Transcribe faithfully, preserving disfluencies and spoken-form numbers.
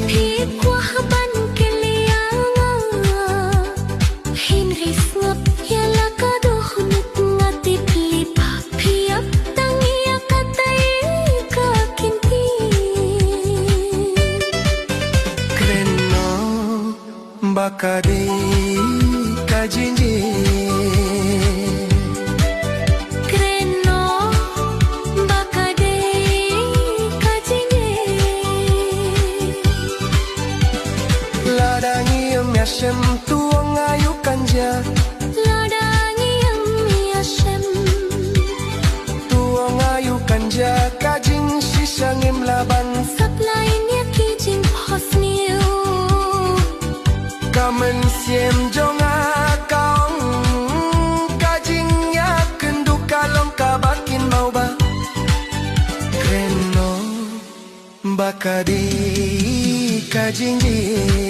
Phi kwah ban kylli ïa nga, hynrei sngap ïa la ka dohnud, nga tip lei ba phi ap tang ïa katei ka kynti. Kren noh ba ka dei ka jingjia. Kren noh ba ka dei ka jingjia. Lada ngi ym ïashem, to ong aïu kan jia. Lada ngi ym ïashem, to ong aïu kan jia. Ka jingshisha ngim lah ban sap lait ïa ki jingphohsniew. Ka mynsiem jong nga ka ong, ka jingïakynduh ka long kaba kynmaw ba. Kren noh ba ka dei ka jingjia.